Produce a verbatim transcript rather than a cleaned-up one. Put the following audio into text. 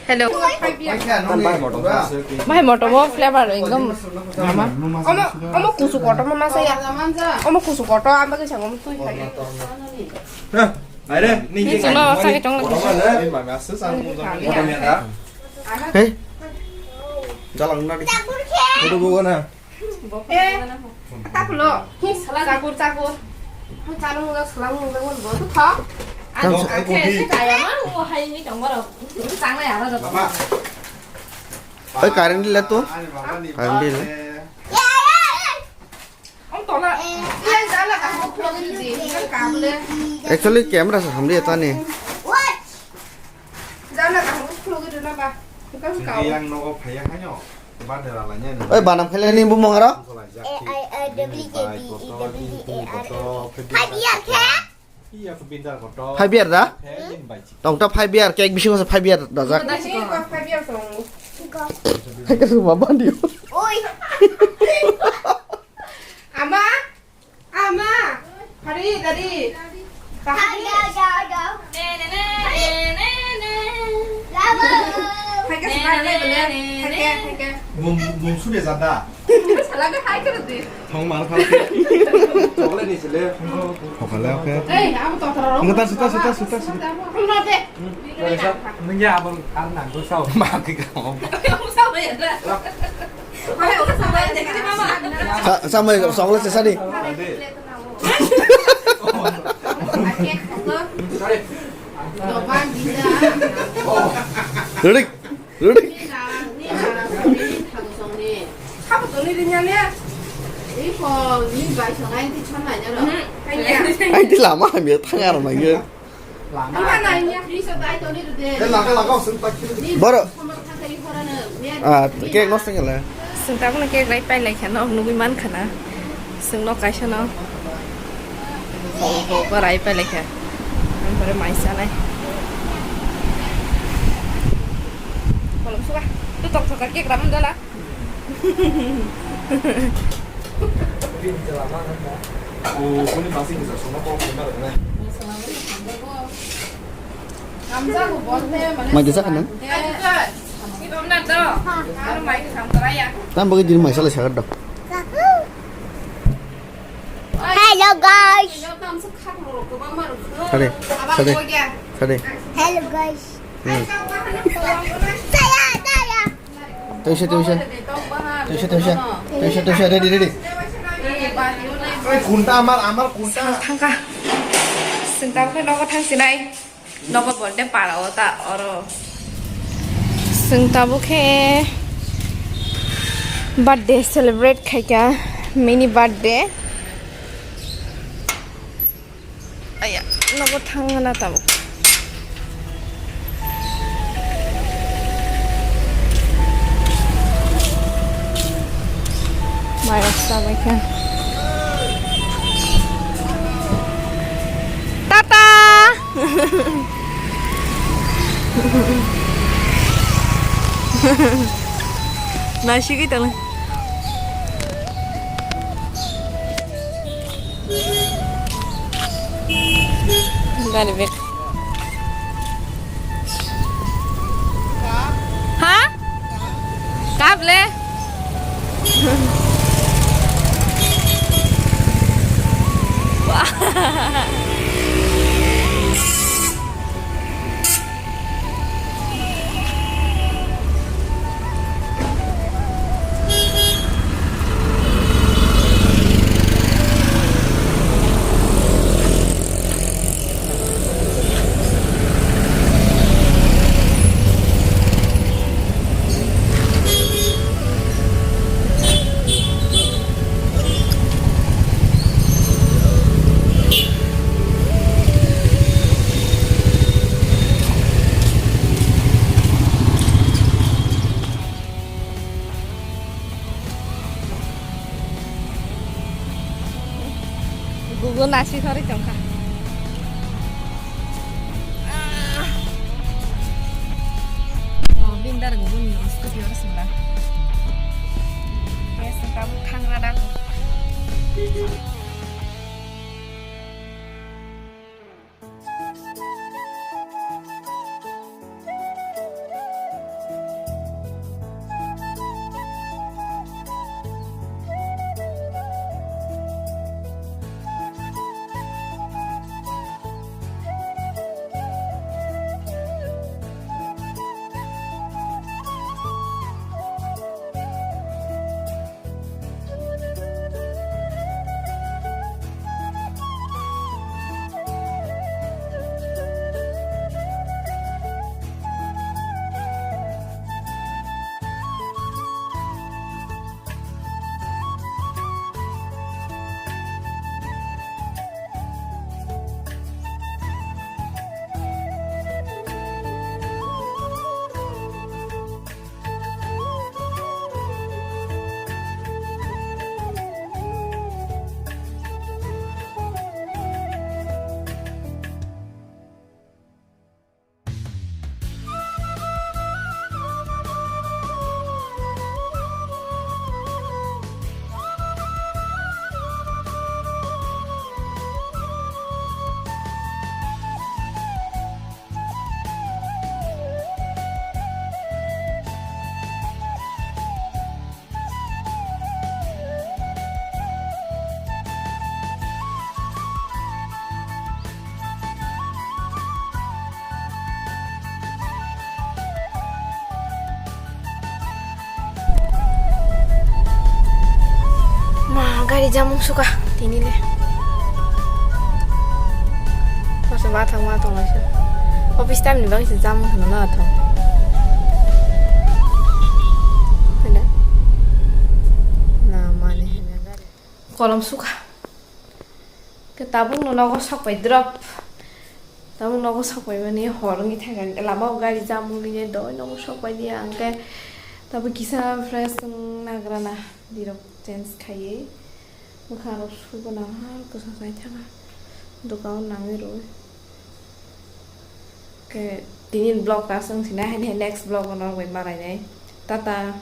Hello. Bhai, moto mo flavor ekdom. Ama. Omo, omo kusu kotor ma masa ya. Omo kusu kotor, amba ke sango tui khai. Aire, ni. Ni sino sa ke chong. Hey. Jalang na di. Kudu bugo na. Eh, tapulo. Hi, sala cakur, cakur. Ang cakur mungga, sala mungga, mungga, mungga, tu thok. Ang cakur se kaya ma, o hai ni tong maro. Chang na ya ba. Oi, current le tu. Current le. Ang tola. Iya, jala ka hok log di, kan kabule. Actually, camera sa hamri eta ni. Jala ka hok log di na ba. Kan kau. Yang nogo phaya hanyo. Oi, banam khailai ni bumung aro? A I W J D E W A R N A. Five year khe? Five year da? Tong ta five year, cake bisingo se five year da jak. Five year tong. Hai ka suma bandi. Oi. Ama. Ama, hari dari. Hari ada, ada. Ne, ne, ne, ne, ne, ne. Lama. Hai ka sima ne, ne, ne, ne, ne. Hai ka, hai ka. Bum, bum sudah zada. Salah ka hai ka roti. Thong mar kha. Chocolate ni sile. Hokale, oke. Eh, aku tak terlalu. Enggak, tas, tas, tas, tas, tas. Enggak deh. Nunggu abang karena gue sau. Mati kamu. Kamu sama ya, Dra? Sa-, sama ya, sama lah sesadi. Ready? Ready? Ai, di lama hamya thang aro nangya. Boro. Ah, cake no sing le. Sing tabuk no cake rai pai lai khana, nugui man khana. Sing no kaisa no. Ho, ho, ko rai pai lai kha. Ang pore mai sanai. Kolom suka. Tu tok tok cake ram dala. Mai kisa kana? Tam bagi diri mai sala sagar dok. Hello guys. Sade, sade, sade. Hello guys. Hmm. Saya, saya. Tuisa, tuisa. Tuisa, tuisa. Tuisa, tuisa. Ready, ready. Kunta amar, amar kunta. Thangka. Sing tabuk nogo thang sinai. Nogo birthday para o ta oro. Sing tabuk khe birthday celebrate khaika. Mini birthday. Aya, nogo thangna tabuk. Mai rok chabai kha. Tata! Naisigwi tongla. Gari bag. Ha? Kap le? Wah. Gugu nasi sori tongkha. Oh, bindar gugu ni scooty oro sila. Yes, kamu khangra dak. Ari jamung suka tini le. Masa bathang ma tong laisa. Office time ni bang se jamung khna na thang. Hena. Na mani hena gari. Kolom suka. Ke tabuk no nogo sok pai drop. Tabuk nogo sok pai mani hor wngwi thangkha. Lama o gari jamung ni doi nogo sok pai dia. Angke tabuk kisa fresh wng nagra na. Dirok change khaiwi bwkha rok sugo nang ha, bwsa chai thanga dukan o nangwi rwi. Ke tini vlog ta swng sina, hai next vlog o norok bai malainai. Tata.